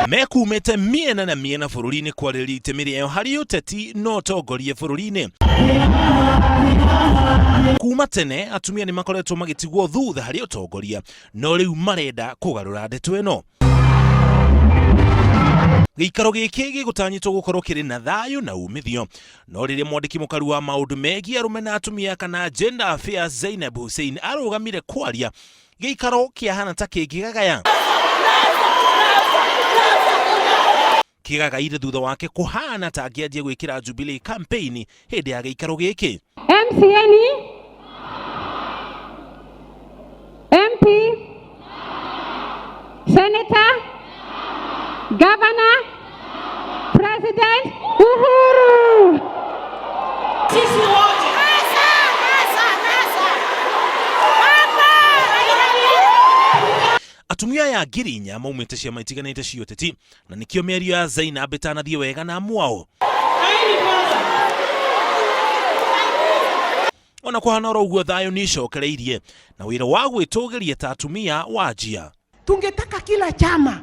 Mekumĩte mĩena na mĩena bũrũri-inĩ kwarĩrĩria itemi rĩao harĩ ũteti na ũtongoria bũrũri-inĩ. Kuma tene atumia nĩ makoretwo magĩtigwo thutha harĩ ũtongoria, no rĩu marenda kũgarũra ndeto ĩno. Gĩikaro gĩkĩ gĩgũtanyĩtwo gũkorwo kĩrĩ na thayũ na umithio, no rĩrĩa mwandĩki mũkaru wa maũndũ megiĩ arũme na atumia kana Gender Affairs Zainab Hussein arũgamire kwaria, gĩikaro kĩahana ta kĩngĩgagaya. Kĩgagaire thutha wake kũhana ta angĩanjia gwĩkĩra Jubilee campaign hĩndĩ ya gĩikaro gĩkĩ. MCA ni MP, Senator, Governor, President Uhuru. Sisi wote Atumia aya 4,000 maumĩte ciama itiganĩte cia ũteti na nĩkĩo mĩario ya Zainab ĩtanathiĩ wega na mwao. Ona kũhana oro ũguo thayũ nĩ ĩcokereirie na wĩra wa gwĩtũgĩria ta atumia wanjia. Tungetaka kila chama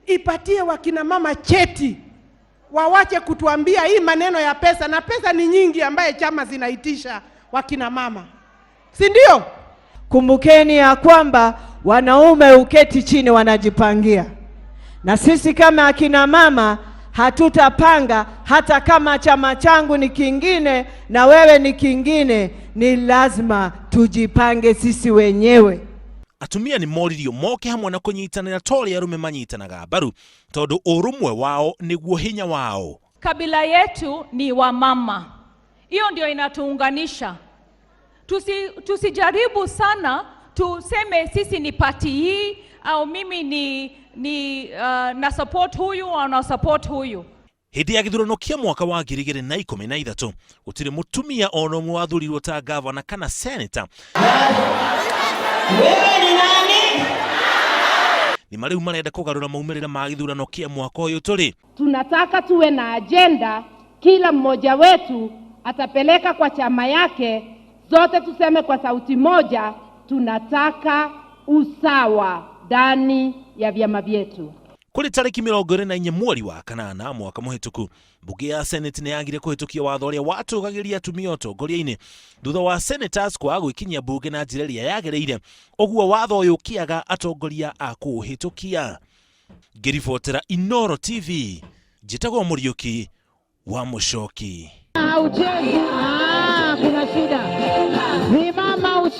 ipatie wakina mama cheti, wawache kutuambia hii maneno ya pesa, na pesa ni nyingi ambaye chama zinaitisha wakina mama, si ndio? Kumbukeni ya kwamba wanaume uketi chini wanajipangia, na sisi kama akina mama hatutapanga. Hata kama chama changu ni kingine na wewe ni kingine, ni lazima tujipange sisi wenyewe. Atumia nĩ moririo moke hamwe na kũnyitanĩra ta ũrĩa arũme manyitanaga mbaru tondũ ũrũmwe wao nĩguo hinya wao. Kabila yetu ni wamama, hiyo ndio inatuunganisha. Tusijaribu sana tuseme sisi ni party hii au mimi ni na support huyu au na support huyu. Hĩndĩ ya gĩthurano kĩa mwaka wa 2013 gũtirĩ mũtumia ona ũmwe wathurirwo ta gavana kana seneta. Wewe ni nani? Nĩ marĩu marenda kũgarũra maumĩrĩra ma gĩthurano kĩa mwaka ũyũ tũrĩ. Tunataka tuwe na ajenda, kila mmoja wetu atapeleka kwa chama yake, zote tuseme kwa sauti moja, tunataka usawa ndani ya vyama vyetu. Kũrĩ tarĩki 24 mweri wa kanana mwaka mũhĩtũku, mbunge ya Senate nĩ yagire kũhĩtũkia watho ũrĩa watũgagĩria atumia ũtongoria-inĩ thutha wa senators kwaga gwĩkinyia mbunge na njĩra ĩrĩa yagĩrĩire, ũguo watho ũyũ ũkĩaga atongoria a kũũhĩtũkia. Ngĩribotera Inooro TV, njĩtagwo Mũriũki wa Mũcoki. Hauchezi. Ah, kuna shida. Simama.